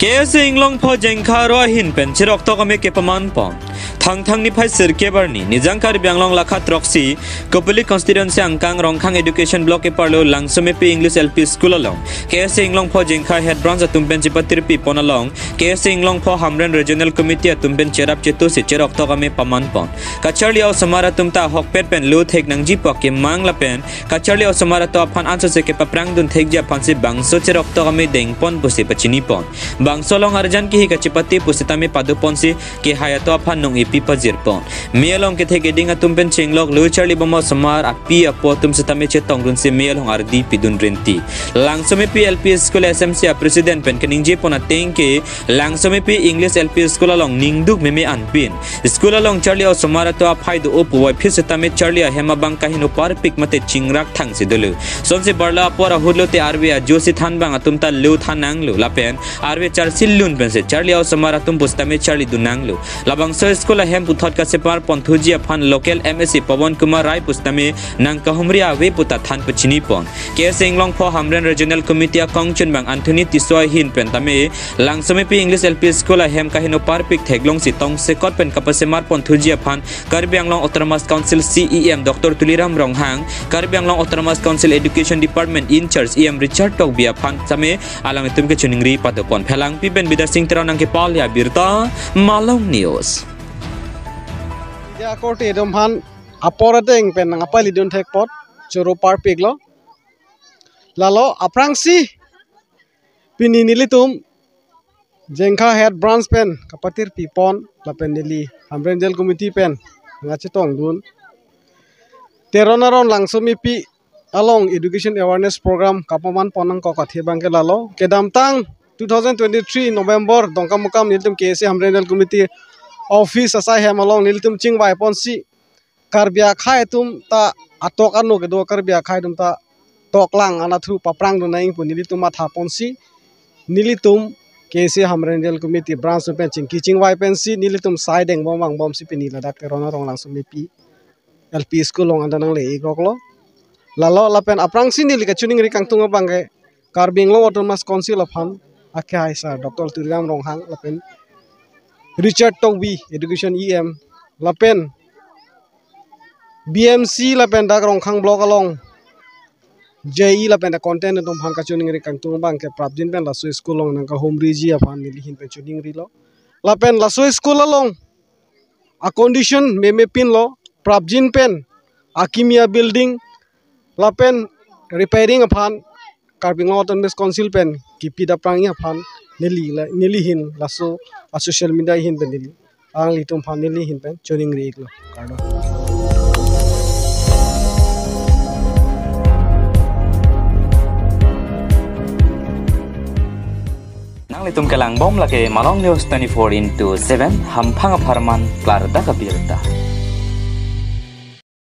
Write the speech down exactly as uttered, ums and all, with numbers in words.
K S A Inglongpho Jengkha aro ahin pen cheroktok amei kepaman pon. Thangthang niphai sirkep arni, Nijang Karbi Anglong lakha throksi, Kopili constituency angkang Rongkhang education block keparlo Langsomepi English L P School along K S A Inglongpho Jengkha head branch atum pen chepatirpi pon along, K S A Inglongpho Hamren Regional Committee atum pen cherap chetu si cheroktok amei paman pon. Kacharli osomar atum ta ahokpet pen lo thek nangji pu akemang lapen kacharli osomar atum aphan ansose kepaprang dun thekji aphan si bangso cheroktok amei deng pon pusi pachini pon. Bangso along arjan kihi kachepate pusitame pado pon si kehai atum aphan nong ipi pajir pon. Mei along kethe keding atum pen chenglok lo charli bom osomar api apo atum sitame chetong dun si mei along ardi pidun rinti. Langsomepi L P School S M C a president pen keningje pon ateng ke Langsomepi English L P School along ningduk meme anpin school along charli osomar atum aphai do-o puvoiphit sitame charli ahem abang kahin oparpik mate chingrak thang si dolo. Sonsi barla apor ahut lote arve ajo si than bang atum ta lo than nanglo lapen arve charsi lun pensi charli osomar atum pusitame charli dun nanglo. Labangso school ahem puthot kasepar pon thuji aphan local M A C Pawan Kumar Rai pusitame nangkahumri ave puta than pachini pon. K S A Inglongpho Hamren Regional Committee akongchun bang Anthony Tisso ahin pen tame Langsomepi English L P School ahem kahin oparpik theklong si tongsekot pen kapasemar pon thuji aphan Karbi Anglong Autonomous Council C E M Doctor Tuliram Ronghang, Karbi Anglong Autonomous Council Education Department in charge E M Richard Tokbi aphan tame alanglitum kechiningri pado pon. Phelangpi pen Bidya Sing Terang nangkepale abirta, Malong News. Ya korte dom han apor ateng pen nangpali dun thek apot choro parpik lo. Lalo aphrangsi pini nelitum Jengkha head branch pen kapatirpi pon lapen neli Hamren Regional Committee pen nangkachetong dun Teron aron Langsomepi along education awareness program kapaman pon nangkok athe abang ke lalo. Kedamtang two thousand twenty-three November Dongkamukam nelitum K S A Hamren Regional Committee office asai hem along nelitum chingvai ponsi Karbi akhei atum ta atok ano kedo Karbi akhei atum ta toklang anatthu paprang dun nangji pu nelitum matha ponsi nelitum K S A Hamren Regional Committee branch pen chingki chingvai pensi nelitum sai deng bom vang bomsi pini ladak Teron arong Langsomepi L P School along anta nangle-ik rok lo. Lalo lapen aphrangsi neli kachiningri kangtung abang ke Karbi Anglong Autonomous Council aphan akehai sir Doctor Tuliram Ronghang lapen Richard Tokbi Education E M lapen B M C lapen dak Rongkhang Block along J E lapen accountant atum aphan kachiningri kangtung abang ke prapjin pen laso school along nangkahumriji aphan neli ahin pen chiningri lo. Lapen laso school along acondition meme pin lo, prapjin pen akimi abuilding lapen repairing aphan Karbi Anglong Autonomous Council pen kipi daprang aphan neli la, neli ahin laso asocial media ahin pen neli alanglitum aphan neli ahin pen chiningri-ik lo. Kardom. Nanglitum kelang bom lake Malong News twenty-four into seven, hamphang apharman klardak abirta.